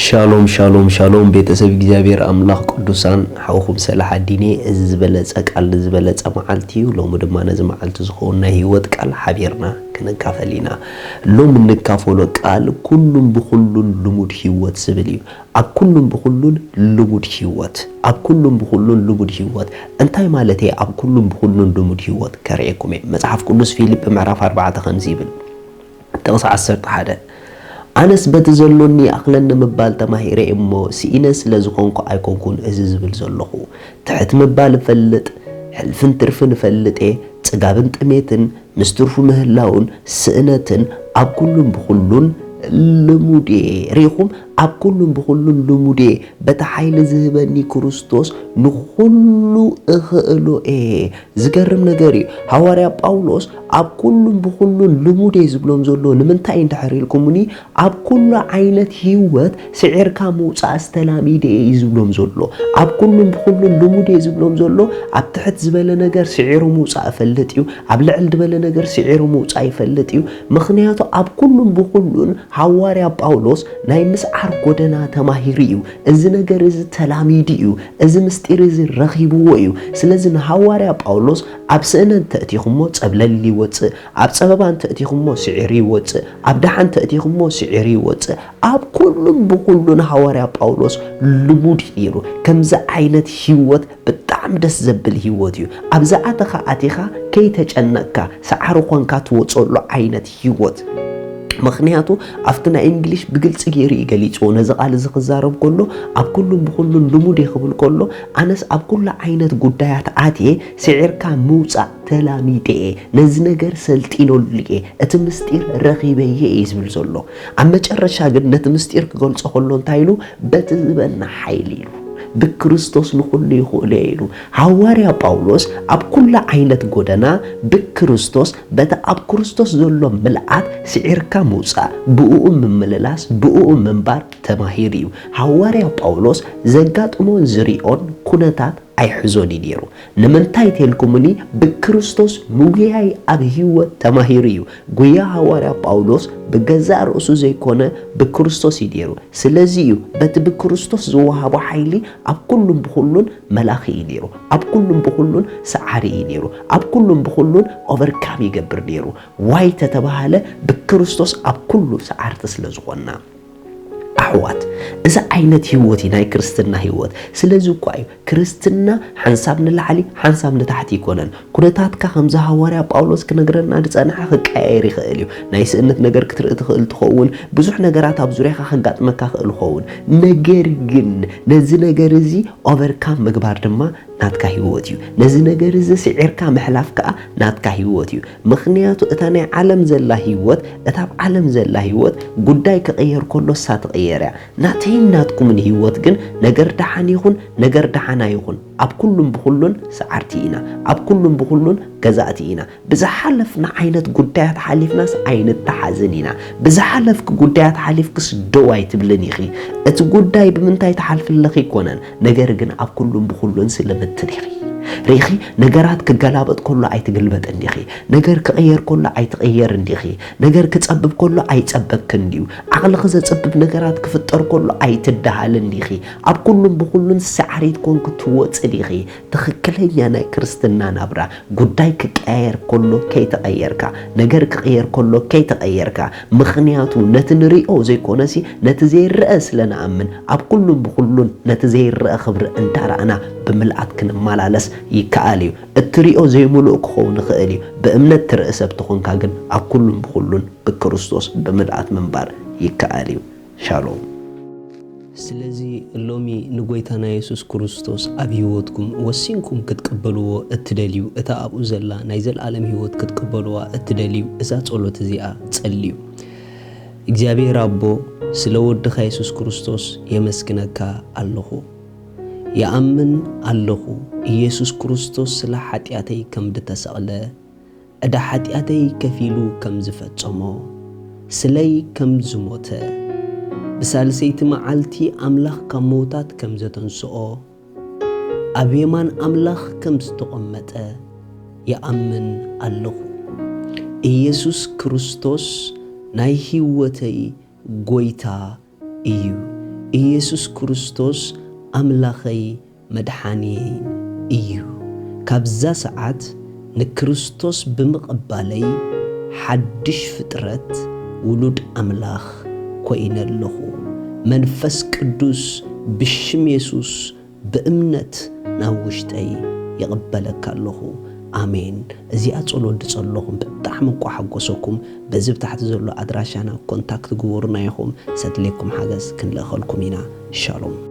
ሻሎም ሻሎም ሻሎም፣ ቤተሰብ እግዚኣብሔር ኣምላኽ ቅዱሳን፣ ሓውኹም ሰላሓዲን እየ። እዚ ዝበለጸ ቃል ንዝበለጸ መዓልቲ እዩ። ሎሚ ድማ ነዚ መዓልቲ ዝኸውን ናይ ህይወት ቃል ሓቢርና ክንካፈል ኢና። ሎሚ እንካፈሎ ቃል ኩሉን ብኹሉን ልሙድ ህይወት ዝብል እዩ። ኣብ ኩሉን ብኹሉን ልሙድ ህይወት፣ ኣብ ኩሉን ብኹሉን ልሙድ ህይወት እንታይ ማለት እየ? ኣብ ኩሉን ብኹሉን ልሙድ ህይወት ከርእየኩም እየ። መጽሓፍ ቅዱስ ፊልጵ ምዕራፍ ኣርባዕተ ከምዚ ይብል፣ ጥቕሲ ዓሰርተ ሓደ፣ ኣነስ በቲ ዘሎኒ ይኣኽለኒ ምባል ተማሂረ እየ እሞ፣ ስኢነ ስለ ዝኾንኩ ኣይኮንኩን እዚ ዝብል ዘለኹ። ትሕት ምባል እፈልጥ፣ ሕልፍን ትርፍን እፈልጥ እየ፣ ጽጋብን ጥሜትን፣ ምስ ትርፉ ምህላውን ስእነትን ኣብ ኩሉን ብኹሉን ልሙድ እየ። ርኢኹም? ኣብ ኩሉን ብኹሉን ልሙድ እየ። በቲ ሓይሊ ዝህበኒ ክርስቶስ ንኹሉ እኽእሎ እየ። ዝገርም ነገር እዩ። ሃዋርያ ጳውሎስ ኣብ ኩሉን ብኹሉን ልሙድ እየ ዝብሎም ዘሎ ንምንታይ እንድሕር ኢልኩምኒ፣ ኣብ ኩሉ ዓይነት ህይወት ስዒርካ ምውጻእ ዝተላሚደ እየ እዩ ዝብሎም ዘሎ። ኣብ ኩሉን ብኹሉን ልሙድ እየ ዝብሎም ዘሎ። ኣብ ትሕት ዝበለ ነገር ስዒሩ ምውጻእ እፈልጥ እዩ። ኣብ ልዕል ዝበለ ነገር ስዒሩ ምውጻእ ይፈልጥ እዩ። ምኽንያቱ ኣብ ኩሉን ብኹሉን ሃዋርያ ጳውሎስ ናይ ምስዓር ጎደና ተማሂሩ እዩ። እዚ ነገር እዚ ተላሚዱ እዩ። እዚ ምስጢር እዚ ረኺብዎ እዩ። ስለዚ ንሃዋርያ ጳውሎስ ኣብ ስእነት እንተእቲኹሞ ጸብለል ይወጽእ፣ ኣብ ጸበባ እንተእቲኹሞ ስዒሩ ይወጽእ፣ ኣብ ደሓን እንተእቲኹሞ ስዒሩ ይወጽእ። ኣብ ኩሉን ብኹሉን ሃዋርያ ጳውሎስ ልሙድ እዩ ነይሩ። ከምዚ ዓይነት ህይወት ብጣዕሚ ደስ ዘብል ህይወት እዩ። ኣብ ዝኣተኻ ኣቲኻ ከይተጨነቕካ ሰዓሪ ኾንካ ትወጸሉ ዓይነት ህይወት። ምኽንያቱ ኣብቲ ናይ እንግሊሽ ብግልጺ ገይሩ እዩ ገሊጽዎ። ነዚ ቃል እዚ ክዛረብ ከሎ ኣብ ኩሉን ብኹሉን ልሙድ እየ ክብል ከሎ፣ ኣነስ ኣብ ኩሉ ዓይነት ጉዳያት ኣትየ ስዒርካ ምውጻእ ተላሚደ እየ። ነዚ ነገር ሰልጢነሉ እየ። እቲ ምስጢር ረኺበዮ እየ ዝብል ዘሎ። ኣብ መጨረሻ ግን ነቲ ምስጢር ክገልጾ ከሎ እንታይ ኢሉ? በቲ ዝበና ሓይሊ ኢሉ። ብክርስቶስ ንኹሉ ይኽእሎ እየ ኢሉ። ሃዋርያ ጳውሎስ ኣብ ኩሉ ዓይነት ጎደና ብክርስቶስ፣ በቲ ኣብ ክርስቶስ ዘሎ ምልኣት ስዒርካ ምውጻእ፣ ብእኡ ምምልላስ፣ ብእኡ ምንባር ተማሂሩ እዩ። ሃዋርያ ጳውሎስ ዘጋጥሞን ዝሪኦን ኩነታት ኣይሕዞን እዩ ነይሩ። ንምንታይ ተልኩምኒ? ብክርስቶስ ምጉያይ ኣብ ህይወት ተማሂሩ እዩ። ጉያ ሃዋርያ ጳውሎስ ብገዛእ ርእሱ ዘይኮነ ብክርስቶስ እዩ ነይሩ። ስለዚ እዩ በቲ ብክርስቶስ ዝወሃቦ ሓይሊ ኣብ ኩሉን ብኹሉን መላኺ እዩ ነይሩ። ኣብ ኩሉን ብኹሉን ሰዓሪ እዩ ነይሩ። ኣብ ኩሉን ብኹሉን ኦቨርካም ይገብር ነይሩ። ዋይ ተተባሃለ ብክርስቶስ ኣብ ኩሉ ሰዓርቲ ስለ ዝኾንና። ኣሕዋት፣ እዚ ዓይነት ህይወት እዩ ናይ ክርስትና ህይወት። ስለዚ እኳ እዩ ክርስትና ሓንሳብ ንላዕሊ ሓንሳብ ንታሕቲ ይኮነን። ኩነታትካ ከምዚ ሃዋርያ ጳውሎስ ክነግረና ዝጸንሐ ክቀያየር ይኽእል እዩ። ናይ ስእነት ነገር ክትርኢ ትኽእል ትኸውን። ብዙሕ ነገራት ኣብ ዙርያኻ ከጋጥመካ ክእል ይኸውን። ነገር ግን ነዚ ነገር እዚ ኦቨርካም ምግባር ድማ ናትካ ህይወት እዩ። ነዚ ነገር እዚ ስዒርካ ምሕላፍ ከኣ ናትካ ህይወት እዩ። ምኽንያቱ እታ ናይ ዓለም ዘላ ህይወት፣ እታ ኣብ ዓለም ዘላ ህይወት ጉዳይ ክቕየር ከሎ እሳ ትቕየር እያ። ናተይን ናትኩምን ህይወት ግን ነገር ደሓን ይኹን ነገር ደሓን ኣይኹን ኣብ ኩሉን ብኹሉን ሰዓርቲ ኢና። ኣብ ኩሉን ብኹሉን ገዛእቲ ኢና። ብዝሓለፍና ዓይነት ጉዳያት ሓሊፍናስ ኣይንተሓዝን ኢና። ብዝሓለፍኪ ጉዳያት ሓሊፍክስ ደው ኣይትብልን ኢኺ። እቲ ጉዳይ ብምንታይ ትሓልፊ ኣለኺ ኣይኮነን፣ ነገር ግን ኣብ ኩሉን ብኹሉን ስልምቲ ዲኺ? ርኢኺ፣ ነገራት ክገላበጥ ከሎ ኣይትግልበጥን ዲኺ? ነገር ክቕየር ከሎ ኣይትቕየርን ዲኺ? ነገር ክጸብብ ከሎ ኣይጸበብክን ድዩ? ዓቕልኺ ዘጸብብ ነገራት ክፍጠር ከሎ ኣይትደሃልን ዲኺ? ኣብ ኩሉን ብኹሉን ሰዓሪት ኮንኪ ትወጺ ዲኺ? ትኽክለኛ ናይ ክርስትና ናብራ፣ ጉዳይ ክቀያየር ከሎ ከይተቐየርካ፣ ነገር ክቕየር ከሎ ከይተቐየርካ፣ ምኽንያቱ ነቲ ንሪኦ ዘይኮነሲ ነቲ ዘይረአ ስለ ንኣምን፣ ኣብ ኩሉን ብኹሉን ነቲ ዘይረአ ክብሪ እንዳረኣና ብምልኣት ክንመላለስ ይከኣል እዩ። እትሪኦ ዘይምሉእ ክኸውን ይኽእል እዩ። ብእምነት ትርኢ ሰብ ተኾንካ ግን ኣብ ኩሉን ብኹሉን ብክርስቶስ ብምልኣት ምንባር ይከኣል እዩ። ሻሎም። ስለዚ ሎሚ ንጎይታና የሱስ ክርስቶስ ኣብ ህይወትኩም ወሲንኩም ክትቅበልዎ እትደልዩ፣ እታ ኣብኡ ዘላ ናይ ዘለኣለም ህይወት ክትቅበልዋ እትደልዩ፣ እዛ ጸሎት እዚኣ ጸልዩ። እግዚኣብሔር ኣቦ፣ ስለ ወድኻ የሱስ ክርስቶስ የመስግነካ ኣለኹ። ይኣምን ኣለኹ፣ ኢየሱስ ክርስቶስ ስለ ሓጢኣተይ ከም ድተሰቕለ፣ ዕዳ ሓጢኣተይ ከፊሉ ከም ዝፈጸሞ፣ ስለይ ከም ዝሞተ፣ ብሳልሰይቲ መዓልቲ ኣምላኽ ካብ መውታት ከም ዘተንስኦ፣ ኣብ የማን ኣምላኽ ከም ዝተቐመጠ ይኣምን ኣለኹ። ኢየሱስ ክርስቶስ ናይ ህይወተይ ጎይታ እዩ። ኢየሱስ ክርስቶስ ኣምላኸይ መድሓንየይን እዩ። ካብዛ ሰዓት ንክርስቶስ ብምቕባለይ ሓድሽ ፍጥረት ውሉድ ኣምላኽ ኮይነ ኣለኹ። መንፈስ ቅዱስ ብሽም የሱስ ብእምነት ናብ ውሽጠይ ይቕበለካ ኣለኹ። ኣሜን። እዚኣ ጸሎት ድጸለኹም ብጣዕሚ እንቋ ሓጎሰኩም። በዚ ብታሕቲ ዘሎ ኣድራሻና ኮንታክት ግበሩና ኢኹም። ሰድሌኩም ሓገዝ ክንልእኸልኩም ኢና። ሻሎም።